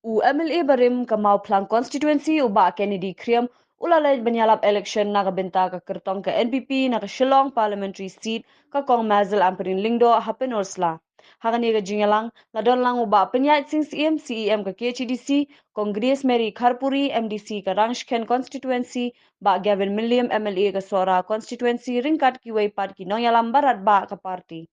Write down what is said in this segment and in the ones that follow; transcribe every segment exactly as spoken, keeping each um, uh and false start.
U M L A barim ka Mawphlang constituency u Bah Kennedy Khyriem u la leit ban ïalap election na ka bynta ka kyrtong ka N P P na ka Shillong parliamentary seat ka Kong Mazel Ampareen Lyngdoh ha Pynursla. Ha kane ka jingïalang la don lang u Bah Pynïaid Sing Syiem, C E M, C E M ka K H A D C, Kong Grace Mary Kharpuri, M D C ka Rangshken constituency, Bah Gavin Mylliem, M L A ka Sohra constituency, ryngkat kiwei pat ki nongïalam barat bah ka party.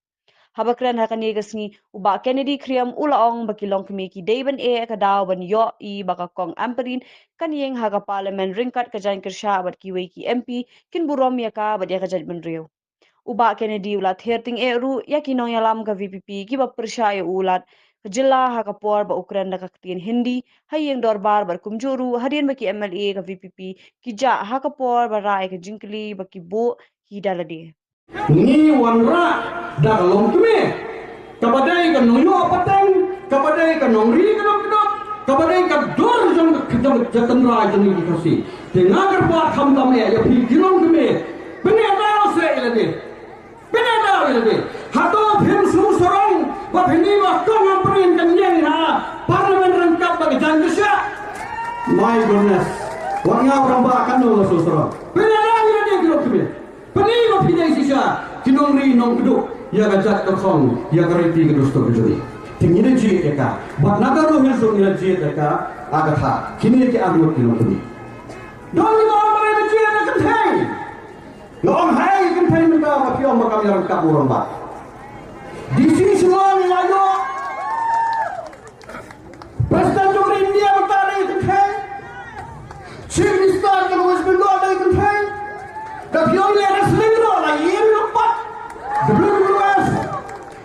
Haba kren ha kane ka sngi u Bah Kennedy Khyriem u la ong ba ki longkmie ki dei ban eh ka daw ban ïohi ba ka Kong Ampareen kan ïeng ha ka parliament ryngkat ka jaiñ kyrshah bad kiwei ki M P kin burom ïa ka bad ïa ka jaitbynriew. U Bah Kennedy u la ther tyngeh ruh ïa ki nongïalam ka V P P kiba pyrshah ïa u lad ka jylla ha ka por ba u kren da ka ktien Hindi ha ïing dorbar bad kumjuh ruh hadien ba ki M L A ka V P P ki jah ha ka por ba rah ïa ka jingkylli ba ki buh hi da lade. Ngi wanrah da ka longkmie, kaba dei ka nongïoh pateng, kaba dei ka nongri ka nongkdop, kaba dei ka dur jong ka jong ka tynrai jong ngi ki Khasi. Te nga kyrpad khamtam eh ïa phi ki longkmie, pyneh daw seh ïa lade. Pyneh daw ïa lade. Hato phim sngewsarong ba phin ïohi ba Kong Ampareen kan ïeng ha parliament ryngkat bad ka jaiñ kyrshah? My goodness. Wat nga u rangbah katno la sngewsarong. Pyneh daw ïa lade ki longkmie. Pyneh ba phi dei shisha ki nongri nongkduh ïa ka jait ka thong, ïa ka riti ka dustur ka jong ngi. Te ngi la jied ïa ka. Bad na ka ruh hi shuh ngi la jied ïa ka, a ka tha. Kine ki arngut ki nongkduh. Don ngi ba ong ba la jied ïa ka kynthei. Nga ong hai ka kynthei mynta ba phi ong ba kam ïa ryngkat u rangbah. D C Shillong la ïoh. President jong ka India mynta dei kynthei. Chief Minister jong ka West Bengal dei kynthei. Da phi ong ïa wrestling ruh la ïeng ruh pat. W W F.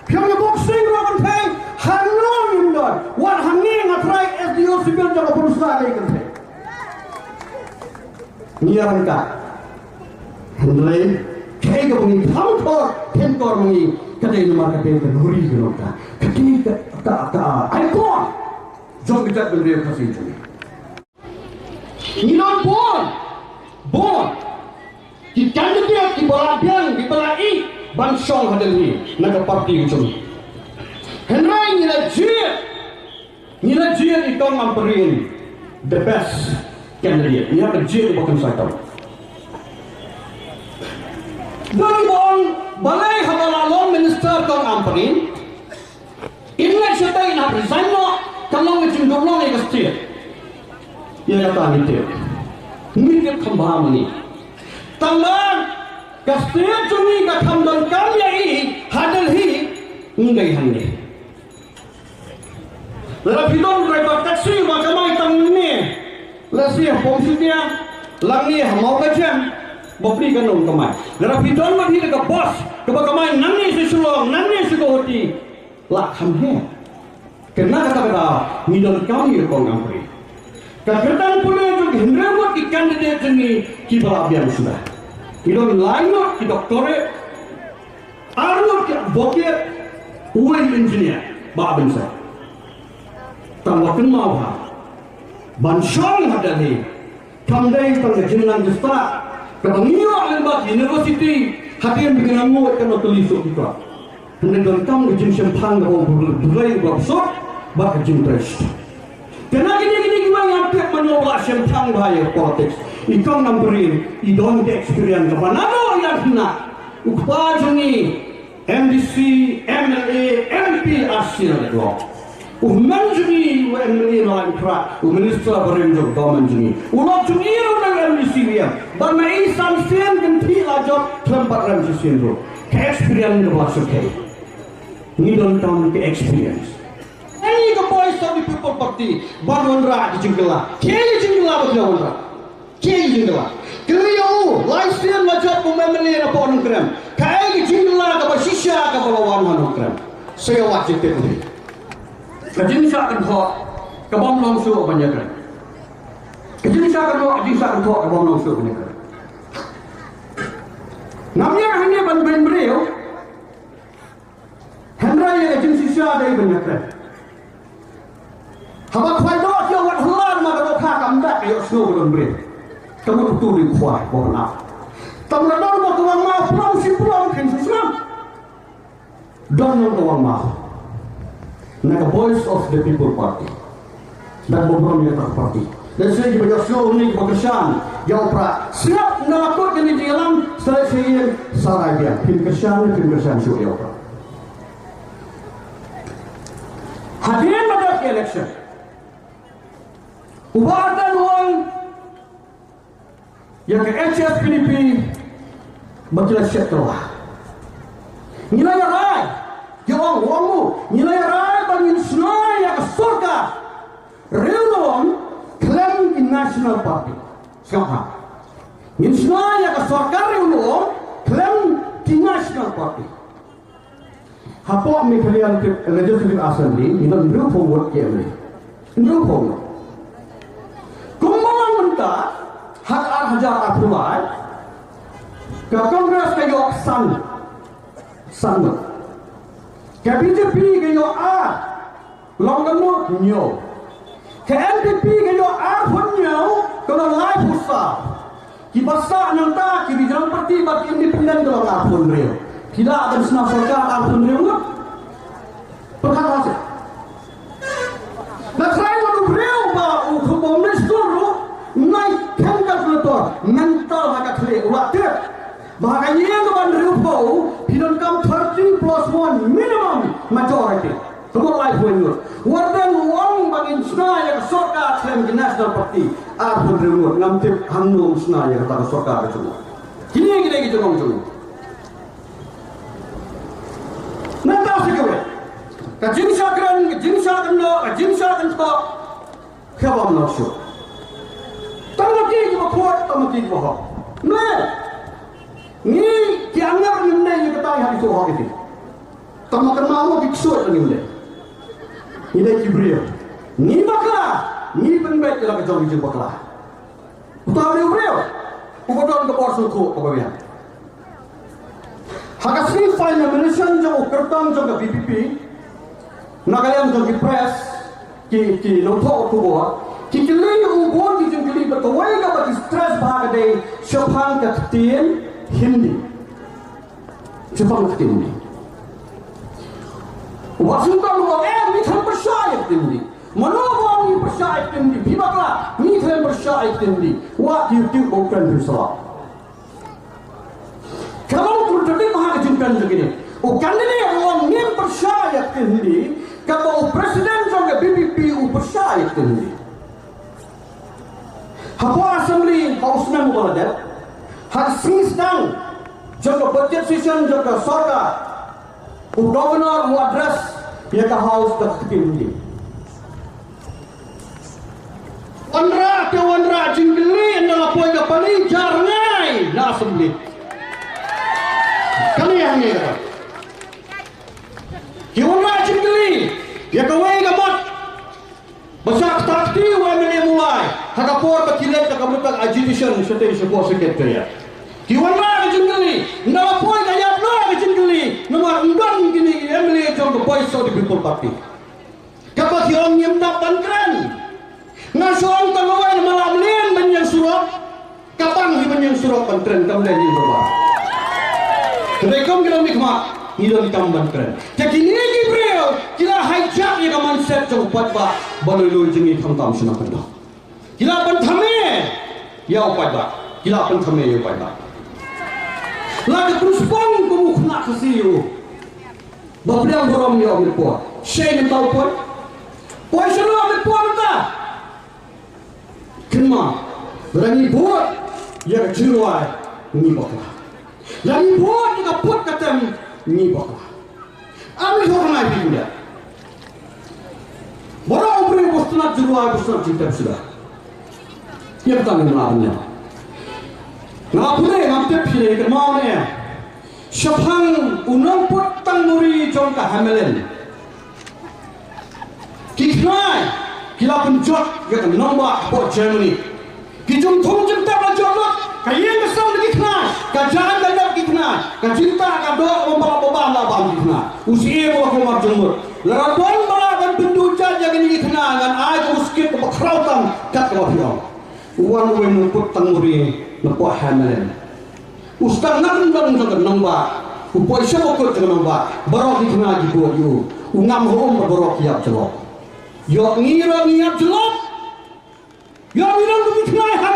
Phi ong ïa boxing ruh kynthei. Hangno ngim don? Wat hangne nga trai S D O Civil jong ka Pynursla dei kynthei. Ngi ïa ryngkat. Hynrei kaei kaba ngi kham thor, kham thor ma ngi ka dei namar ka dei ka nongri ka nongkdop. Ka dei ka, ka, ka icon jong ka jaitbynriew Khasi jong ngi. Ngi don bun, bun ki candidate kiba la biang, kiba la ïeh ban shong ha Delhi na ka party ka jong ngi. Hynrei ngi la jied Ngi la jied i Kong Ampareen the best candidate. Ngi la jied i Bah Khynsai Tau. Don i ba ong balei haba la long minister Kong Ampareen, in leit shatei, in hap resign noh, kan long ka jingdon long ïa ka state. Ïa kata ngi tip. Ngi tip kham bha ma ngi. Tangba ka state jong ngi ka kham donkam ïa i ha Delhi, ym dei hangne. Lada phi don driver taxi ba kamai tang nangne, lehse ha Pumshutia, lane ha Mawkaijem, bapli ka nongkamai. Lada phi don bad phi da ka bus kaba kamai nangne sha Shillong, nangne sha Guwahati, lah kham heh. Kane kata ka daw ngi donkam ïa i Kong Ampareen. Ka kyrdan pule jong ki hynriew ngut ki candidate jong ngi kiba la biang suda. Ngi don lai ngut ki doctorate, ar ngut ki advocate, uwei u engineer, Bah Bynseh. Tangba kynmaw bha, ban shong ha Delhi kam dei tang ka jingnang jingstad kaba ngi ïoh lyngba ki university, hadien ba ngi la nguid ka nongkylli suk ki khlad. Hynrei donkam ka jingshemphang kaba u Blei u la suk bad ka jingtrei. Te na kine kine kiwei ngam tip mano ba la shemphang bha ïa politics. I Kong Ampareen i don ka experience kaba naduh ïa kine. U kpa jong ngi M D C, M L A, M P ar sien la jong. U hynmen jong ngi u M L A na Laitumkhrah, u minister barim jong government jong ngi. U lok jong ngi ruh u dei M D C ruh. Bad ma i san sien kynthih la jop khlem pat rem shisien ruh. Ka experience kaba la shukei. Ngi donkam ka experience. Ngi ka Voice of the People Party ban wanrah ka jingkylla. Kaei ka jingkylla ba ngi wanrah? Kaei ka jingkylla? Kylli ïa u, lai sien la jop kum M L A na Nongkrem. Kaei ka jingkylla kaba shisha kaba la wan ha Nongkrem? Sa ïa wad jingtip u dei. Ka jingshah kynthoh kaba ym long shuh ban ïakren. Ka jingshah kynthoh, ka jingshah kynthoh kaba ym long shuh ban ïakren. Ngam ïa hangne ban beiñ briew. Hynrei ïa ka jingshisha dei ban ïakren. Haba khwai doh ïa wat hynlar ma ka dohkha kam dak ïohsngew ba don briew. Ka mut utu dei u khwai ba ban ap. Tang da don ba ka wang ma pynlong shi pynlong khin shu sngap. Don nong ka wang ma na ka Voice of the People Party. Bad ba burom ïa ka party. Lehse kiba ïohsngew ïa kane kiba kyrshan ïa u Prah. Sngap na la kut kane ka jingïalang, sa lehse ïa sarai biang. Phim kyrshan, phim kyrshan shuh ïa u Prah. Hadien ba dep ka election, u Bah Ardent u ong ïa ka H S P D P ba ki la shet kylla. Ngi la ïa rai, ki ong, u ong u, ngi la ïa rai ba ngin shna ïa ka sorkar riewlum khlem ki National Party. Sngap ha. Ngin shna ïa ka sorkar riewlum khlem ki National Party. Hapoh Meghalaya Legislative Assembly ngi don hynriewphew ngut ki M L A. Hynriewphew ngut. Kumba long mynta, ha ka ar hajar arphew lai, ka Congress ka ïoh san, san ngut. Ka B J P ka ïoh ar, long ka ngut hynñiew. Ka N P P ka ïoh arphew hynñiew, ka long laiphew saw. Kiba sah nangta, ki regional party bad ki independent, ka long arphew hynriew. Ki lah ban shna sorkar arphew hynriew ngut? Pyrkhat ha seh. Nga trai wat u briew ba u khubor minister ruh, nai ken calculator, mental ha ka thli, u la tip ba ha ka ïing kaba hynriewphew, phi donkam thirty plus one minimum majority. Ka mut laiphew ngut. Wat dang u ong ba ngin shna ïa ka sorkar khlem ki National Party arphew hynriew ngut. Ngam tip hangno un shna ïa kata ka sorkar ka jong u. Kine ki dei ki jinglong jong u. Nangta sa kawei, ka jingshah kren, ka jingshah kynnoh, ka jingshah kynthoh, kaba ym nang shuh. Tang ma ki kiba khuid, tang ma ki kiba hok. Ne, ngi ki angnud ngim dei ïa kata, ha ki shu hok ïa ki. Tang ma kynmaw mo ki ksuid ngim dei. Ngi dei ki briew. Ngi bakla, ngi pynbeit ïa la ka jong ki jingbakla. Uta u briew uba don ka bor sngewthuh kaba biang. Ha ka sngi final nomination jong u kyrtong jong ka V P P, na ka liang jong ki press, ki, ki nongthoh khubor, ki kylli u bun ki jingkylli, bad kawei kaba ki stress bha ka dei shaphang ka ktien Hindi. Shaphang ka ktien Hindi. U Bah Sengkang u ong, eh, ngi khlem pyrshah ïa ka ktien Hindi. Mano ba ong ngi pyrshah ïa ka ktien Hindi? Phi bakla, ngi khlem pyrshah ïa ka ktien Hindi. Wat ïa u tip ba u kren pynsaw. Ka long contradict ha ka jingkren jong kine. U candidate u ong ngim pyrshah ïa ka ktien Hindi, kaba u president jong ka V P P u pyrshah ïa ka ktien Hindi. Hapoh Assembly ha u snem uba la dep, ha ka sngi sdang jong ka budget session jong ka sorkar, u Governor u address ïa ka House da ka ktien Hindi. Wanrah te wanrah jingkylli, ynda la poi ka pali, jar ngai na Assembly. Kane hangne kata. Ki wanrah jingkylli ïa kawei ka mot ba shah ktah kti u M L A Mawlai ha ka por ba ki leit da ka bynta ka agitation shatei shapoh Secretariat. Ki wanrah ka jingkylli, ynda la poi ka ïap noh ka jingkylli, namar ym don kine ki M L A jong ka Voice of the People Party. Kaba ki ong ngim dap ban kren. Nga shu ong tang kawei, namar la mlien ban ïeng surok. Ka bang hi ban ïeng surok ban kren, kam leh ïing dorbar. Hynrei kum ki nongmihkhmat, ngi donkam ban kren. Te kine ki briew ki la hijack ïa ka mindset jong u paidbah ba lui lui jong ngi khamtam shnong kyndong. Ki la pynthame ïa u paidbah. Ki la pynthame ïa u paidbah. La ka pynspong kum u khynnah Khasi ïa u ba pdiang burom ïa u Amitpur. Shei mynta u poi? Poi shano u Amitpur mynta? Kynmaw, lada ngi bud ïa ka jingrwai ngi bakla. Lada ngi bud ïa ka put ka tem ngi bakla. Ami ho ngai phi nda. Baroh u briew u sngewtynnat jingrwai, u sngewtynnat jingtep suda. Ïa kata ngim lah ban ïa. Nga pule ngam tip phi dei kynmaw ne. Shaphang u nongput tangmuri jong ka Hamelin. Ki khnai ki la pynjot ïa ka nongbah hapoh Germany. Ki jingthung jingtep la jot lut, ka ïing ka sem ki khnai, ka jaiñ ka dep ki khnai, ka jingtah ka doh bym pat la bam la bam ki khnai. U C E ba la kulmar jingmut. Lada don ba lah ban pynduh jait ïa kine ki khnai ngan ai ka buskit kaba khraw tam kat kaba phi ong. U wan uwei u nongput tangmuri napoh Hamelin. U sdang na ryndang jong ka nongbah, u poi sha bakut jong ka nongbah, baroh ki khnai ki bud ïa u, u ngam ha um bad baroh ki ïap jyllop. Ïoh ngi ruh ngi ïap jyllop. Ïoh ngi long kum ki tnga ha